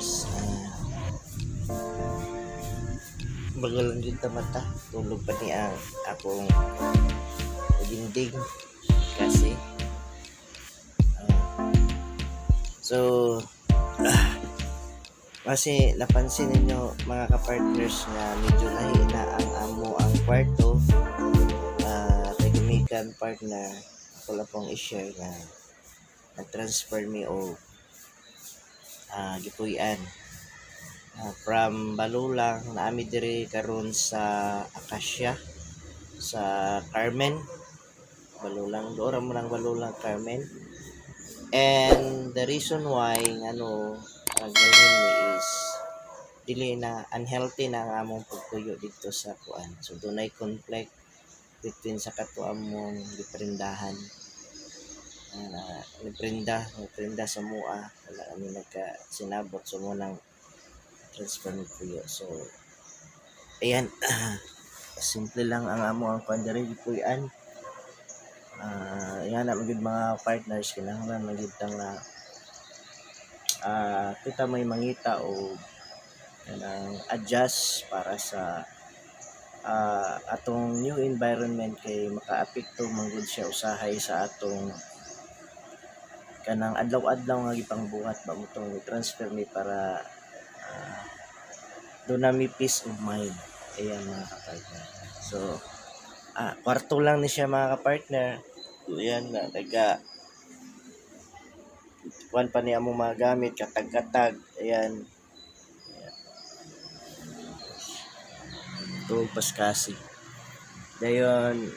Kapartners. Bago lang din ta mata. Tulog pa ni ang akong dingding kasi. So, kasi napansin ninyo, mga kapartners, nga medyo lahi na ang amo ang kwarto. Kay gumikan, partner, ako lang pong i-share nga nag-transfer mi og gipuy-an. From Balulang naami diri karon sa Acacia sa Carmen. Balulang doon ra mo nang Balulang, Carmen. And the reason why ngano nagbalhin mi is dili na, unhealthy na ang among pagpuyo dito sa kuan. So dunay conflict between sa kato among giprendahan. Niprenda sa mua, wala kami nagka sinabot, so mo nang transfer mi puyo. So ayan, simple lang ang amo ang kuan diri, gipuy-an. Yan na magyud, mga partners, kinahanglan magyud ta nga kita may mangita o kanang adjust para sa atong new environment kay makaapekto man gud siya usahay sa atong kanang adlaw-adlaw nga gipangbuhat ba mo tong transfer mi para duna mi peace of mind. Ayan, mga kapartner. So kwarto lang ni siya, mga kapartner. Ayan na taga kuan pa ni among mga gamit, katag-katag. Ayan. Ayan. Tuog paskasi. Dayon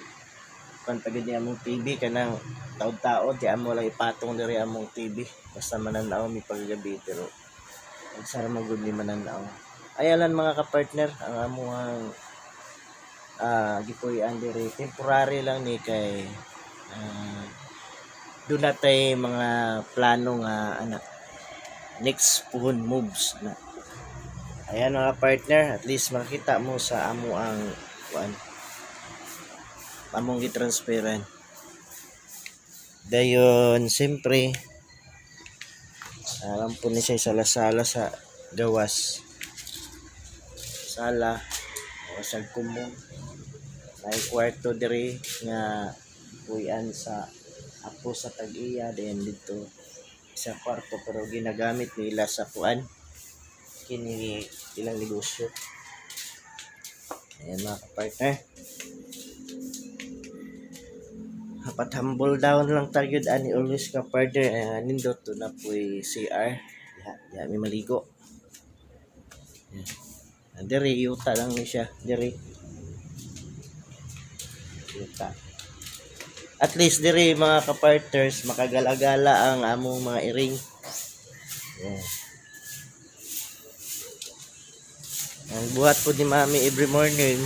kuan pa gid ni among TV, kanang taod-taod di amo lang ipatong diri among TV basta mananaw mi paggabi, pero sara man gud ni mananaw. Ayalan, mga kapartner, ang among gipuy-an diri, temporary lang ni kay duna tay mga plano nga ana next puhon moves na. Ayan, mga partner, at least makita mo sa amo ang kuan, among gitransferan. Dayon siyempre alam po ni siya sala-sala sa gawas, sala o sa kumon. May kwarto diri nga puy-an sa apo sa tag-iya. Then dito sa kwarto, pero ginagamit nila sa kuan kini ilang negosyo. Ayan, mga kapartner, hapat humble down lang tayo ani always, ka partner. Nindot to na po'y CR diha, diha may maligo. Ayan. Diri yuta lang ni siya diri, yuta. At least diri, mga kapartners, makagala-gala ang among mga iring. Yeah. Ang buhat po ni Mami every morning,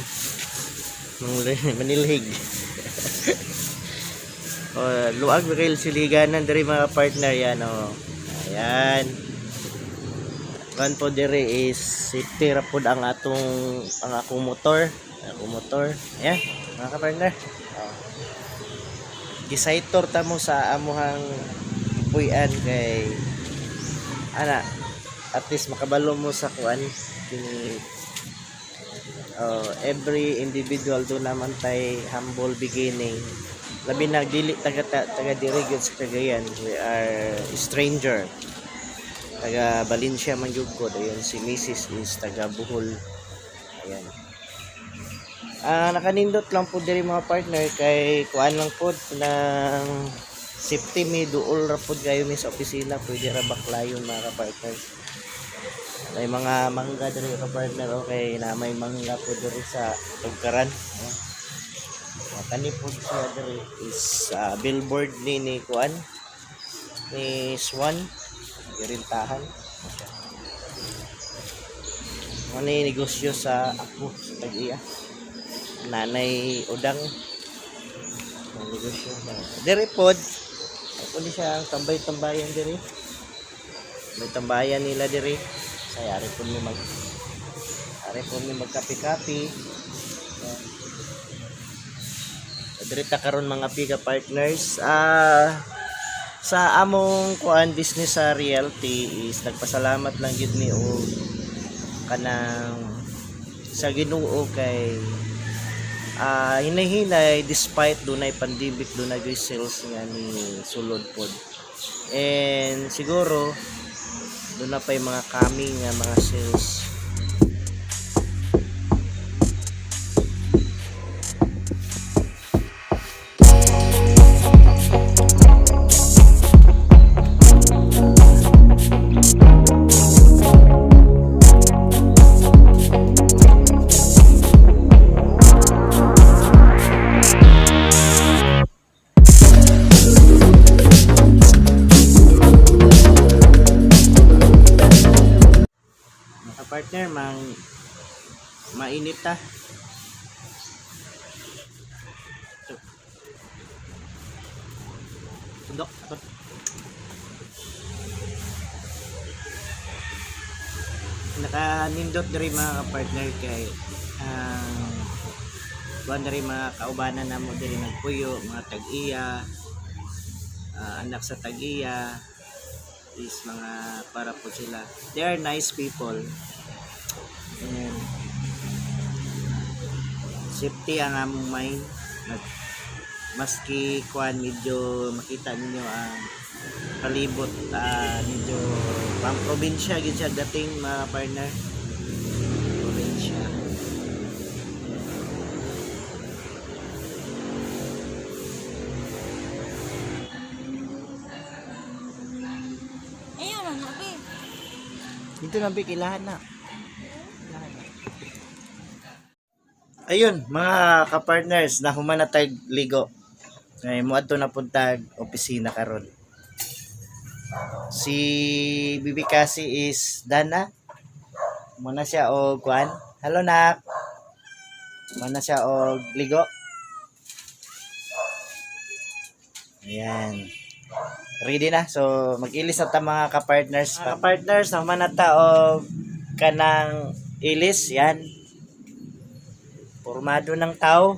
manilhig. Oh, luag ba siliganan diri, mga partner? Yan oh. Ayan. Kan po diri is safety ra pod ang atong ang akong motor. Akong motor. Ayan, mga kapartner. Oh. Gisaitor ta mo sa amuhang puy-an kay ana at least makabalo mo sa kuan kini. Oh, every individual do naman tay humble beginning, labi na dili taga diri gyud sa Cagayan. We are stranger, taga Valencia man gyud ko. Dayon si Mrs. is taga Bohol. Ayan, nakanindot lang po diri, mga partner, kay kuan lang po ng safety mi, duol ra pod kayo mi sa opisina, pwede ra baklayon, mga kapartners. May mga mangga diri, ka partner. Okay na, may mangga po diri sa tugkaran. Ayan. Kani po siya diri is billboard ni kuan ni Swan, girintahan. Ano yung negosyo sa ako sa tag-iya, Nanay Udang, ang negosyo diri pod. Ako ni siya ang tambay-tambayan diri, may tambayan nila diri. Say ari po mi magkape-kape. Yan. Diri ta karon, mga piga partners. Sa among kuan business sa realty is nagpasalamat lang gyud mi og kanang sa Ginoo kay hinay-hinay, despite dunay pandemic, dunay gyud sales nga ni sulod pod. And siguro doon na pa yung mga coming nga mga sales. Mga partner, mang mainit ta. Tundok, ato. Nakanindot diri, mga partner, kay ang kuan diri, mga kaubanan namo diri nagpuyo, mga tag-iya, anak sa tag-iya is mga para po sila. They are nice people. And safety ang among mind. Maski kuan, medyo makita ninyo ang palibot, medyo pang probinsya gid siya dating, mga partner, probinsya. Ayun na, nabi. Dito na bi, kilahan na. Kilahan na. Ayun, mga kapartners, nahuman na tag ligo. Ay, muadto na puntag opisina karon. Si Bibi Kasi is dana. Muna siya og kuan. Hello, nak. Muna siya og ligo. Ayan. Ready na. So, mag-ilis na ta, mga kapartners. Mga kapartners, nahuman na ta og kanang ilis. Yan. Pormado ng tao.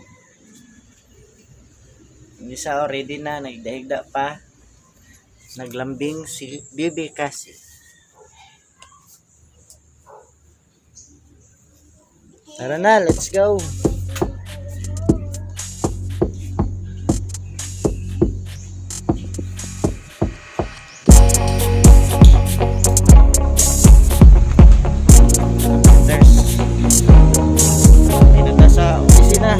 Yung isa, oh, ready na. Nagdahigda pa. Naglambing si Bibi kasi. Tara na, let's go. There's Hindi na sa opisina.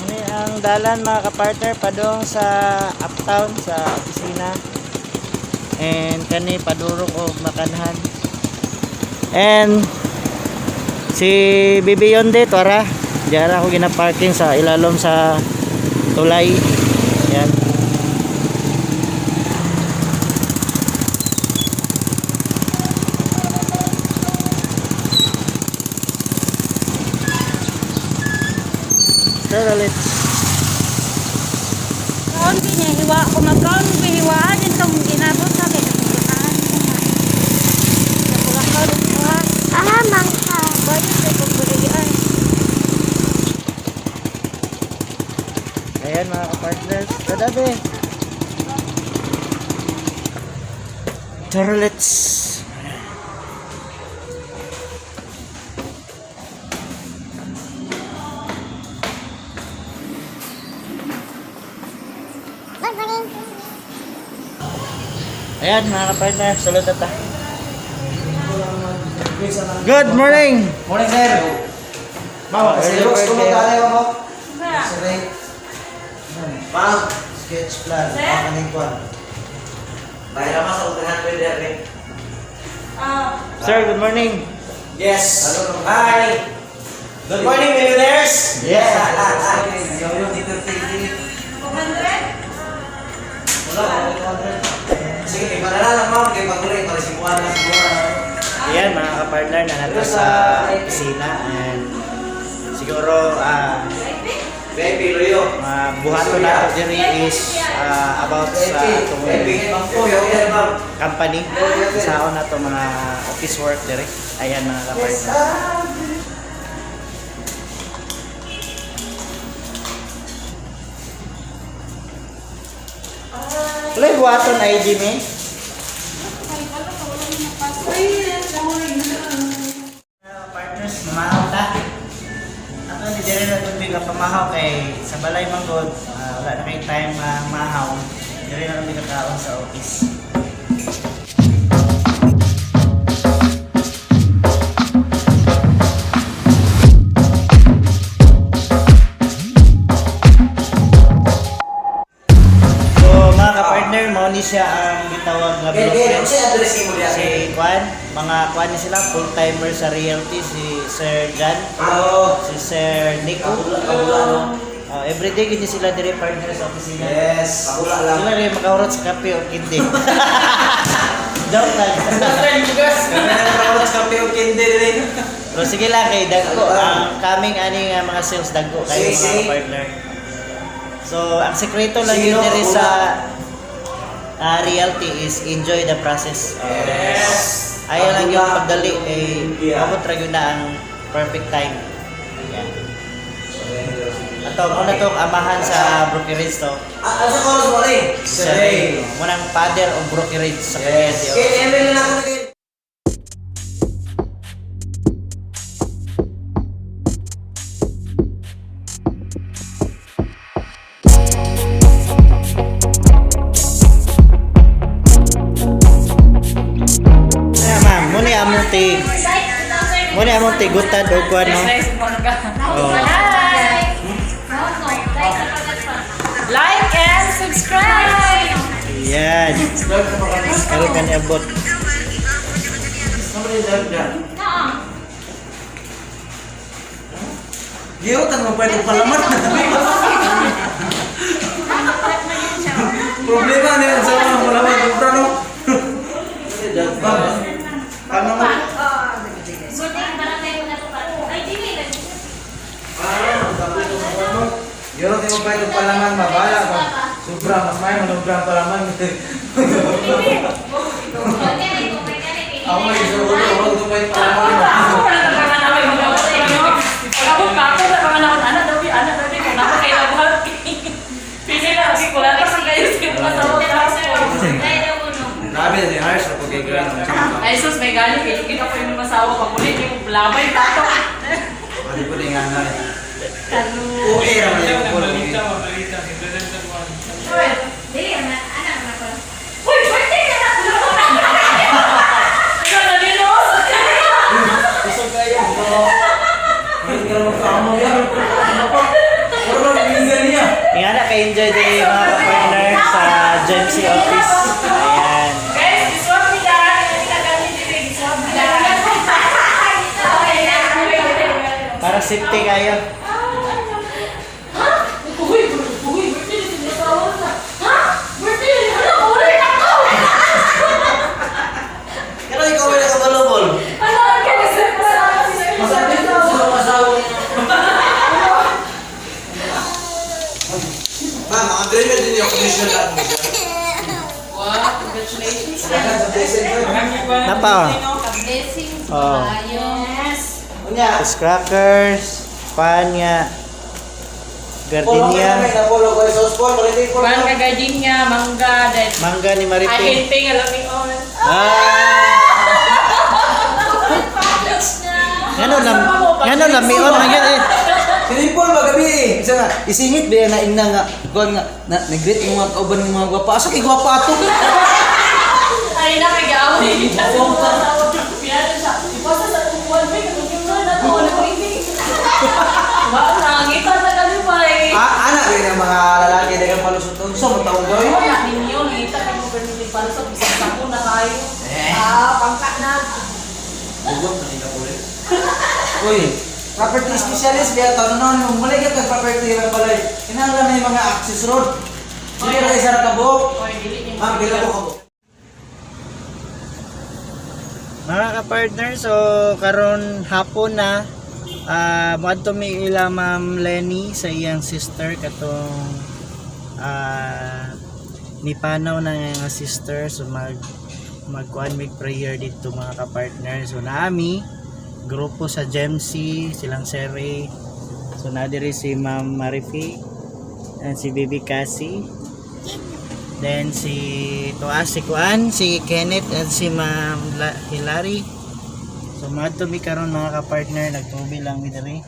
Ano ang dalan, mga kapartner, padong sa uptown sa opisina and kani padurong og makanhan. And si Bibi Yonde tuara diara ako gina-parking sa ilalom sa tulay yan. Tara, let's Kaon niya hiwa ko magkaon ko hiwaan itong ginabot sa kay kapulaan. Kapulakan ko ha. Ah, mangka. Bayo sa pagbulian. Ayan, mga kapartners. Tara, be. Tara, let's. Ayan, mga kapartner, sulod na ta. Good morning! Morning, sir. Ma'am, Oh, early Xerox bird ko kayo. tayo mo. Ba? Sir Ray. Ma'am, sketch plan. Sir? Ma'am, kaning kwan. Bayra ma sa 300 there. Ah, Sir, good morning! Yes. Hi. Good morning, millionaires. Yes. 200? Wala, 200. Sige, iba na lang, ma'am. Kay pag-uli, para sibuan na siguro. Ayan, mga kapartner, na nato sa opisina and siguro VIP, Luyo. mga buhaton nato diri is about sa atong VIP, ma'am. company. Saon nato mga office work diri. Ayan, mga kapartner. Wala yung buhaton ID ni? Partners, mamahaw ta. Ako ni dire na tubig ang pamahaw kay sa balay manggod, wala na kay time mahaw. Dire na kami kakaon sa office. So mga kapartner, mao ni siya ang gitawag nga Gen, gen, blueprint. unsa address nimo diha? Si Kwan, mga Kwan ni sila, full-timer sa realty, si Sir John, Oo. si Sir Nico. Kabula, kabula, no? Oh, everyday gini sila dire partner sa opisina. Yes, kabula lang. Sila rin makahurot sa kape o kindi. Joke lang. Nakahurot sa kape o kindi dire. Pero sige lang kay dagko ang kaming ani nga mga sales dagko kayo Sige, mga sige. partner. So, ang sekreto lang Sino yun diri kabula? sa realty is enjoy the process. Yes. Ayaw lang yung Kabula. pagdali kay Yeah. abot ra gyud na ang perfect time. Yeah. Ato, muna tong amahan sa brokerage to. Ah, asa oras mo rin? Sir Ray. Munang father of brokerage sa Yes. Cavite. Kay Emil na ako naging. Yeah, ma'am, muna yung among tig. Muna yung among tigutan o kuan no. Oh. Like and subscribe! Yan. Karon kan abot. Giutan mo pwede palaman. Problema na yan sa mga palaman. Sobra no? Ano mo? Yun, di mo pwede palaman, mabala ka. Sobra, mas may manubra ang palaman. Ako may isang ulo, huwag ko pwede palaman. Ako wala na nga namin mga Ako pa ako na mga naon ana daw ana daw kung ako kay labuhat. Pili na kasi wala na sa kayo sa mga sa. Grabe na si Harsh, ako kay Gran. Ay sus may gali kay kita ko yung masawa pag uli yung labay tato. Pwede po din nga na eh. Okay raman yung po. Uy, birthday na na. Ano na nino? Gusto kayo. Hindi ka naman kaamo yan. Ano pa? Pero minsan niya. Nga na kay-enjoy din mga kapartner sa GMC office. Ayan. Guys, iswap nila. Kita kami dito, iswap nila. Para safety kayo. Uy, uy, birthday na sila asawa na. Ha? Birthday na? Ano? Uli na ako! Pero ikaw ay nakabalobol. Ano? Ang kaya sa Masabi ko sa masawa niya. Ma'am, ang agreement din yung commission lahat mo dyan. Wow, congratulations. Napa. Blessings Oh. Yes. Unya. Fish crackers, pan nga, gardenia, Kuan ka gardenia, mangga, then mangga ni Maripe. ahinting alam ni on. Ah! Ngano lam ngano lamion man gyud eh. Sinipol magabi eh. Isa nga, isingit ba na ingna nga, kuan nga, na, nag-greet yung mga kauban ng mga gwapa. Asa kay gwapa ato? Ay na kay gaaway kita sa mga asawa. Piyano siya. Ipasa sa upuan, may katugin na to. Ano hindi? Wow, nangita na kalipay. Ah, anak rin ang mga lalaki dagang palusot. Unsa mo tawag gawin? Wala ninyo, nangita kay mo permitin palusot, bisag sako na kayo. Eh. Ah, pangka na. Bugot na nila ulit. Uy, property specialist kaya tanong mo muli ka property ra balay. Kinahanglan may mga access road. Dili ra isa ra ka buok. Oy, dili niyo. Ma'am, pila ko ka buok? Mga ka-partner, so karon hapon na, moadto mi ila Ma'am Lenny sa iyang sister katong ni panaw na nga sister, so magkuan mig prayer dito, mga ka-partner. So naami grupo sa GEMC, silang Sere. So na diri si Ma'am Marifi and si Baby Cassie. Then si Tuas, si Kuan, si Kenneth and si Ma'am Hilary. So mga mi karon, mga ka-partner, nagtubi lang mi diri.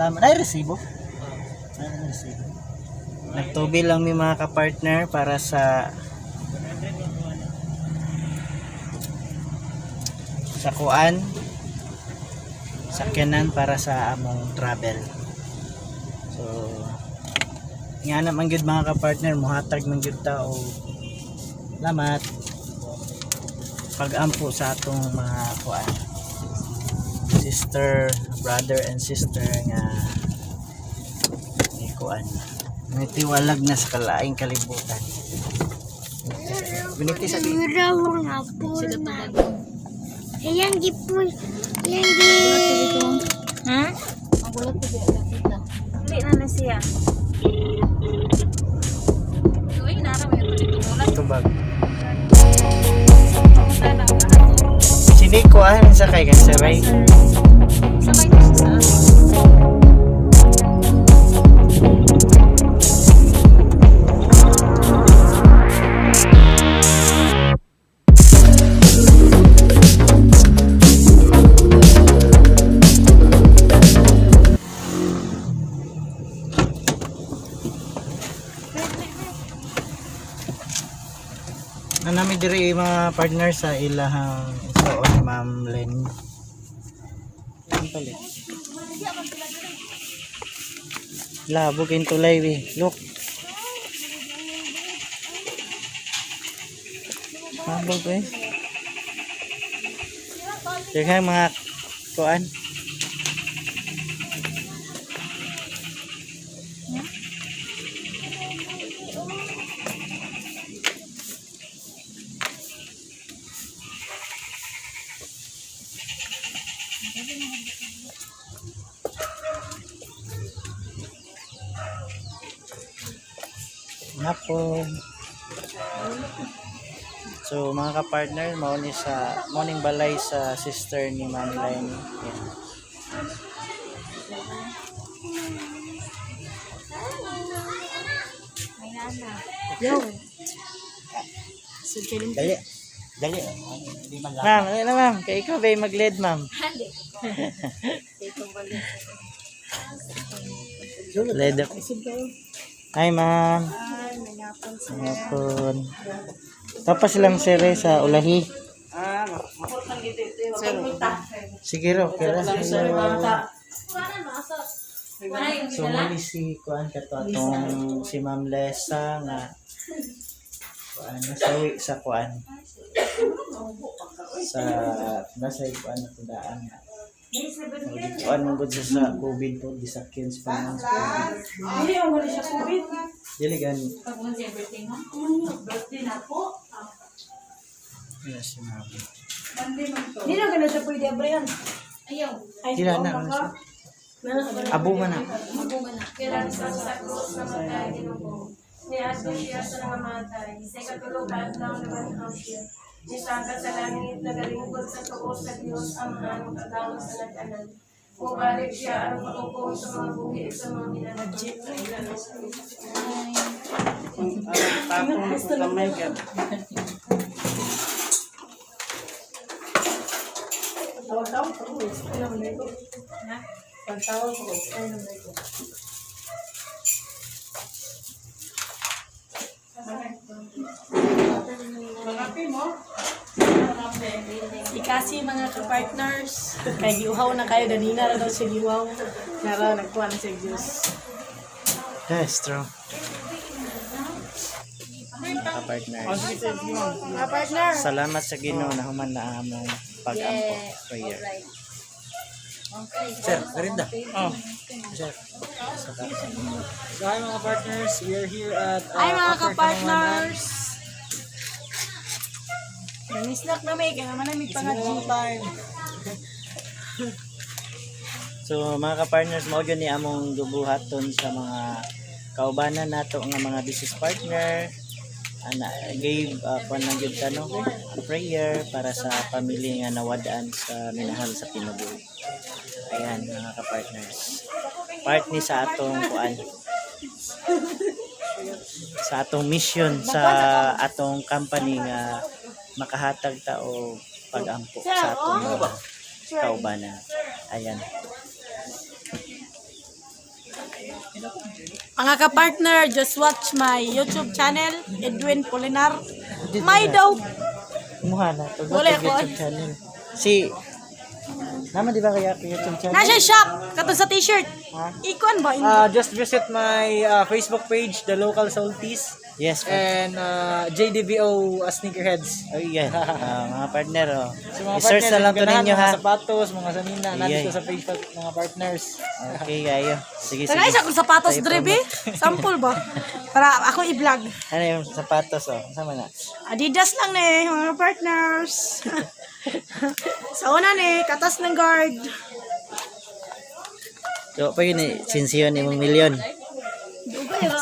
Tama, ay resibo. Ay resibo. Nagtubi lang mi, mga ka-partner, para sa kuan, sakyanan para sa among travel. So nga naman gyud, mga ka-partner, muhatag man gyud ta og salamat pag-ampo sa atong mga kuan, sister, brother and sister nga ni kuan, nitiwalag na sa kalaing kalibutan. Binigti sa Yang gipul, yang gi. Ha? Magulat ko siya. Hindi na na siya. Uy, nara mo ito dito mula. Tubag. Sana ka. Si Nico ah, sa kay kan Ray. Sabay ko siya sa akin. Na nami diri, mga partner, sa ilahang isuon, Ma'am Len. Ang palit. Labo kayong tulay eh. Look. Mabog eh. Daghang mga kuan. Hapon. So mga ka-partner, mao ni sa morning balay sa sister ni Ma'am Lenny. Yan. Yo. Dali. Dali. Ma'am, dali na ma'am. Kay ikaw ba yung mag-lead, ma'am? Lead ako. Hi, ma'am. Hapon. Tapos silang sere sa ulahi. Sige ro, okay ra. So muli si kuan kato atong si Ma'am Lesa nga kuan nasawi sa kuan sa nasa kuan na tundaan nga. Kuan man gud siya sa COVID po, disakyan sa panahon sa COVID. Hindi mo wala siya COVID. Dili gani. Pag siya birthday mo? Birthday na po. Wala si Ma'am. Hindi na ganun siya pwede abrayan. Ayaw. Dili na ano siya. Abo man na. Mabunga na. Kailan sa krus namatay Ginoo. Niadto siya sa nangamatay. Sa ikatulong adlaw nabanhaw siya. Nisangkat sa langit, nagalingkod sa tuo sa Dios Amahan, makagawa sa nag-anan. Mubalik siya aron mahukom sa mga buhi ug sa mga minanatay. Tapong kamay ka. Tawag-tawag ko. Ano mo na ito? Pagtawag ko. Ano mo na ito? Ikasi, mga ka-partners, kay giuhaw na kayo, danina ra daw siya giuhaw. Nara, nagkuha na siya Diyos. Yes, true. Mga partners. Mga partner! Salamat sa Ginoo na human na among pag-ampo prayer. Sir, garinda. Oh. Sir. So hi mga partners, we are here at Hi mga Upper ka-partners! Nangisnak na may, kaya naman namin Long time. So mga ka-partners, mao gyud ni among gibuhaton sa mga kaubanan nato nga mga business partner. Ana gave kuan lang gyud ta, no, a prayer para sa pamilya nga nawadaan sa minahal sa kinabuhi. Ayan, mga ka-partners. Part ni sa atong kuan, sa atong mission sa atong company nga makahatag ta og pag-ampo sa atong mga kaubanan. Ayan. Mga ka-partner, just watch my YouTube channel, Edwin Polinar. May daw. Kumuha na. To Wala go ko. YouTube channel. Si Naman di ba kaya ako YouTube channel? Nasa shop, katong sa t-shirt. Ikuan ba? Just visit my Facebook page, The Local Salties, Yes. and JDVO Sneakerheads. Oh, yan. Ah, mga partner, oh. So mga I-search partners, na lang to ganahan, ninyo, mga ha. sapatos, mga sanina, nandito Iyay. sa page pa, mga partners. Okay, ayo. Sige, sige. Tagay sa akong sapatos, Tayo Drebe. promote. Sample ba? Para ako i-vlog. Ano yung sapatos, oh? Sama na. Adidas lang ni, mga partners. Sa una ni, katas ng guard. So, pa yun eh, sinsiyon imong milyon.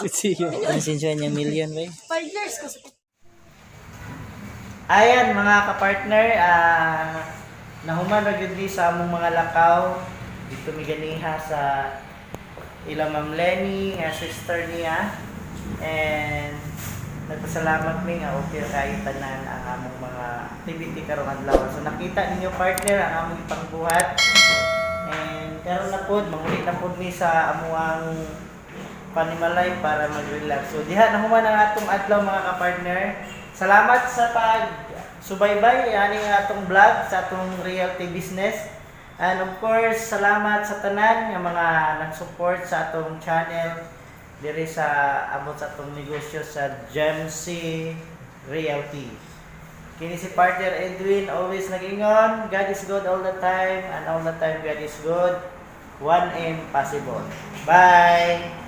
See you. Ang sinsiyon yung milyon, ba? 5 years ko. Ayan, mga kapartner, nahuman ra gyud mi sa among mga lakaw dito mi ganiha sa ila Ma'am Lenny nga sister niya, and nagpasalamat mi nga okay kayo tanan ang among mga activity karong adlaw. So nakita ninyo, partner, ang among ipangbuhat, and karon na pod manguli na pod mi sa amuang panimalay para mag-relax. So diha nahuman ang atong adlaw, mga kapartner. Salamat sa pag subaybay ani ang atong vlog sa atong realty business. And of course, salamat sa tanan nga mga nag-support sa atong channel diri sa abot sa atong negosyo sa Gemc Realty. Kini si partner Edwin, always nag-ingon, God is good all the time and all the time God is good. One impossible. Bye!